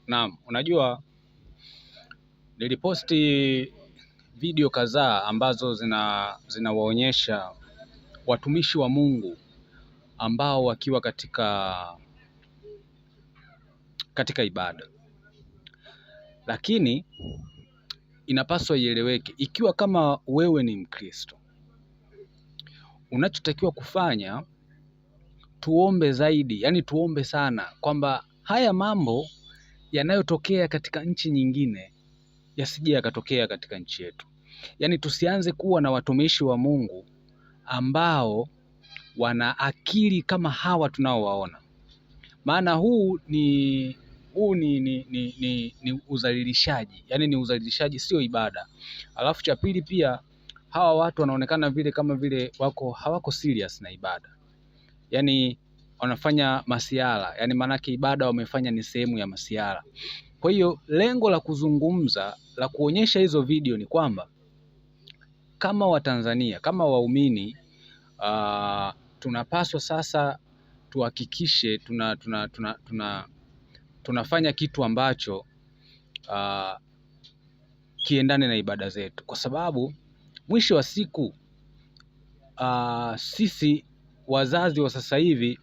Naam, unajua niliposti video kadhaa ambazo zinawaonyesha watumishi wa Mungu ambao wakiwa katika ibada, lakini inapaswa ieleweke, ikiwa kama wewe ni Mkristo, unachotakiwa kufanya tuombe zaidi, yani tuombe sana kwamba haya mambo yanayotokea katika nchi nyingine yasije yakatokea katika nchi yetu. Yaani tusianze kuwa na watumishi wa Mungu ambao wana akili kama hawa tunaowaona, maana huu ni udhalilishaji, yaani ni udhalilishaji, sio ibada. Alafu cha pili pia hawa watu wanaonekana vile kama vile wako hawako serious na ibada, yaani wanafanya masiara, yaani maanake ibada wamefanya ni sehemu ya masiara. Kwa hiyo lengo la kuzungumza la kuonyesha hizo video ni kwamba kama Watanzania, kama waumini tunapaswa sasa tuhakikishe tunafanya kitu ambacho kiendane na ibada zetu, kwa sababu mwisho wa siku sisi wazazi wa sasa hivi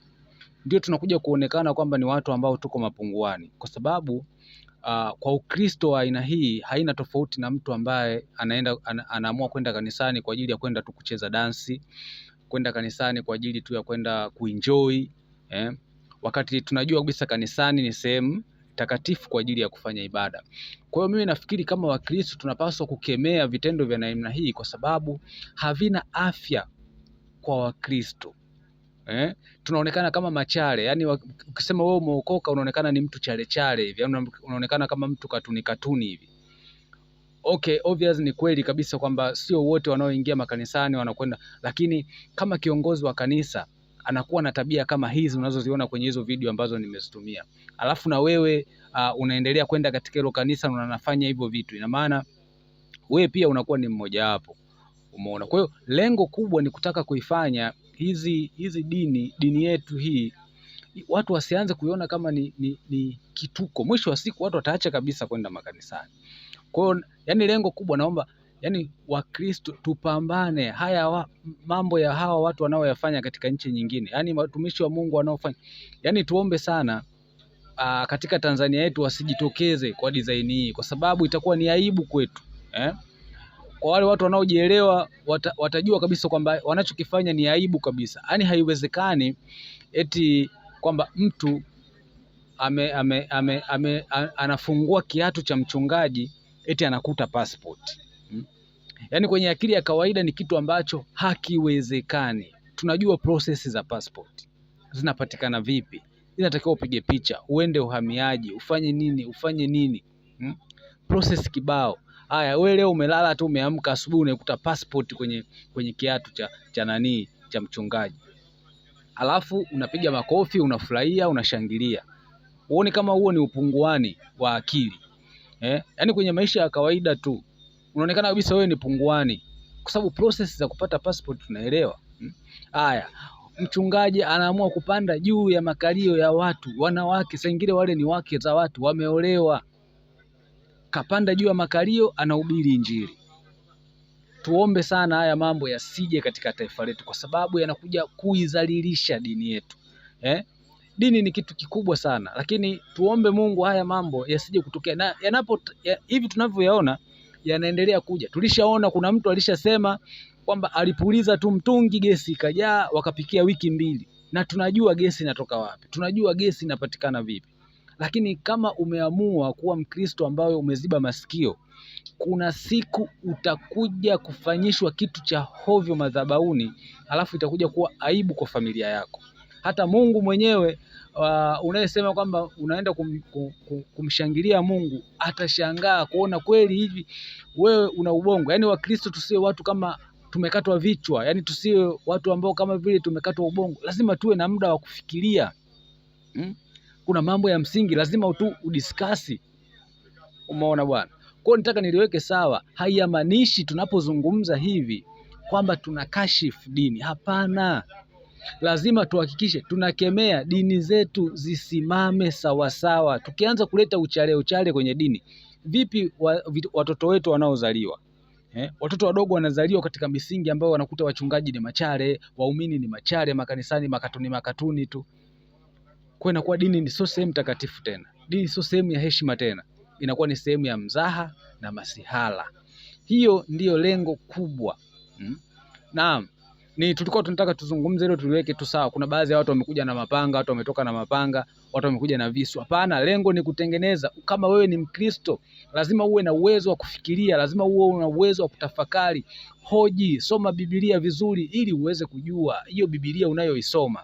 ndio tunakuja kuonekana kwamba ni watu ambao tuko mapunguani, kwa sababu kwa Ukristo wa aina hii haina tofauti na mtu ambaye anaenda anaamua kwenda kanisani kwa ajili ya kwenda tu kucheza dansi, kwenda kanisani kwa ajili tu ya kwenda kuenjoy, eh? Wakati tunajua kabisa kanisani ni sehemu takatifu kwa ajili ya kufanya ibada. Kwa hiyo mimi nafikiri kama Wakristo tunapaswa kukemea vitendo vya namna hii kwa sababu havina afya kwa Wakristo. Eh? Tunaonekana kama machale, yaani ukisema wewe umeokoka unaonekana ni mtu chale chale hivi, yaani unaonekana kama mtu katuni katuni hivi. Okay, obvious ni kweli kabisa kwamba sio wote wanaoingia makanisani wanakwenda, lakini kama kiongozi wa kanisa anakuwa na tabia kama hizi unazoziona kwenye hizo video ambazo nimezitumia, alafu na wewe unaendelea kwenda katika hilo kanisa na unafanya hivyo vitu, ina maana wewe pia unakuwa ni mmoja wapo. Umeona? Kwa hiyo lengo kubwa ni kutaka kuifanya hizi dini yetu hii watu wasianze kuiona kama ni kituko. Mwisho wa siku watu wataacha kabisa kwenda makanisani. Kwa hiyo yani lengo kubwa naomba yani Wakristo tupambane haya mambo ya hawa watu wanaoyafanya katika nchi nyingine, yani watumishi wa Mungu wanaofanya, yani tuombe sana katika Tanzania yetu wasijitokeze kwa design hii, kwa sababu itakuwa ni aibu kwetu, eh? Kwa wale watu wanaojielewa watajua kabisa kwamba wanachokifanya ni aibu kabisa. Yaani haiwezekani eti kwamba mtu ame, ame, ame, ame, anafungua kiatu cha mchungaji eti anakuta passport. Yaani kwenye akili ya kawaida ni kitu ambacho hakiwezekani. Tunajua process za passport zinapatikana vipi, inatakiwa upige picha, uende uhamiaji, ufanye nini, ufanye nini, Process kibao. Haya, wewe leo umelala tu, umeamka asubuhi unaikuta passport kwenye kiatu cha nani cha mchungaji, alafu unapiga makofi, unafurahia, unashangilia. Huoni kama huo ni upunguani wa akili eh? Yaani kwenye maisha ya kawaida tu unaonekana kabisa wewe ni punguani, kwa sababu process za kupata passport tunaelewa. Haya, mchungaji anaamua kupanda juu ya makalio ya watu, wanawake, saa ingine wale ni wake za watu, wameolewa, kapanda juu ya makalio, anahubiri Injili. Tuombe sana haya mambo yasije katika taifa letu, kwa sababu yanakuja kuizalilisha dini yetu eh? Dini ni kitu kikubwa sana, lakini tuombe Mungu haya mambo yasije kutokea, na yanapo hivi tunavyoyaona yanaendelea kuja. Tulishaona kuna mtu alishasema kwamba alipuliza tu mtungi gesi ikajaa, wakapikia wiki mbili, na tunajua gesi inatoka wapi, tunajua gesi inapatikana vipi. Lakini kama umeamua kuwa Mkristo ambaye umeziba masikio, kuna siku utakuja kufanyishwa kitu cha hovyo madhabahuni, alafu itakuja kuwa aibu kwa familia yako. Hata Mungu mwenyewe unayesema kwamba unaenda kumshangilia Mungu atashangaa kuona kweli hivi wewe una ubongo. Yaani Wakristo tusiwe watu kama tumekatwa vichwa, yaani tusiwe watu ambao kama vile tumekatwa ubongo. Lazima tuwe na muda wa kufikiria. Kuna mambo ya msingi lazima tu udiskasi. Umeona bwana? Kwa hiyo nitaka niliweke sawa, haimaanishi tunapozungumza hivi kwamba tuna kashifu dini. Hapana. Lazima tuhakikishe tunakemea dini zetu zisimame sawasawa. Tukianza kuleta uchale uchale kwenye dini, vipi watoto wetu wanaozaliwa? Watoto wadogo wanazaliwa katika misingi ambayo wanakuta wachungaji ni machare, waumini ni machare, makanisani makatuni makatuni tu. Kwa inakuwa dini ni sio sehemu takatifu tena, dini sio sehemu ya heshima tena, inakuwa ni sehemu ya mzaha na masihala. Hiyo ndiyo lengo kubwa. Naam, ni tulikuwa tunataka tuzungumze hilo, tuliweke tu sawa. Kuna baadhi ya watu wamekuja na mapanga, watu wametoka na mapanga, watu wamekuja na visu. Hapana, lengo ni kutengeneza. Kama wewe ni Mkristo, lazima uwe na uwezo wa kufikiria, lazima uwe na uwezo wa kutafakari, hoji, soma Biblia vizuri ili uweze kujua hiyo Biblia unayoisoma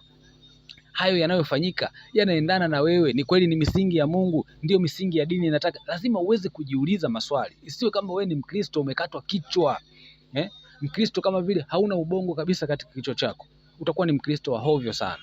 hayo yanayofanyika yanaendana na wewe, ni kweli ni misingi ya Mungu, ndiyo misingi ya dini inataka. Lazima uweze kujiuliza maswali, isiwe kama wewe ni Mkristo umekatwa kichwa eh? Mkristo kama vile hauna ubongo kabisa katika kichwa chako, utakuwa ni Mkristo wa hovyo sana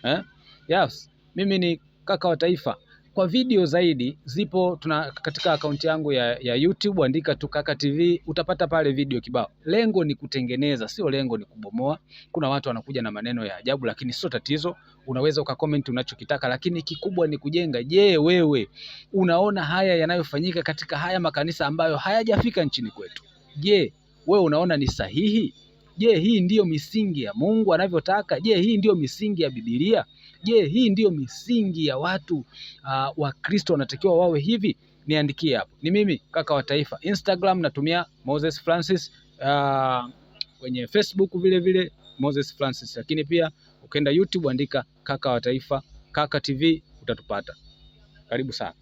eh? Yes, mimi ni kaka wa taifa. Kwa video zaidi zipo tuna katika akaunti yangu ya YouTube, andika tu Kaka TV utapata pale video kibao. Lengo ni kutengeneza, sio lengo ni kubomoa. Kuna watu wanakuja na maneno ya ajabu, lakini sio tatizo. Unaweza ukacomment unachokitaka, lakini kikubwa ni kujenga. Je, wewe unaona haya yanayofanyika katika haya makanisa ambayo hayajafika nchini kwetu? Je, wewe unaona ni sahihi? Je, hii ndiyo misingi ya Mungu anavyotaka? Je, hii ndiyo misingi ya Biblia? Je, hii ndiyo misingi ya watu wa Kristo wanatakiwa wawe hivi? Niandikie hapo. Ni mimi kaka wa taifa. Instagram natumia Moses Francis, kwenye Facebook vile vile Moses Francis, lakini pia ukienda YouTube andika kaka wa taifa, Kaka TV utatupata. Karibu sana.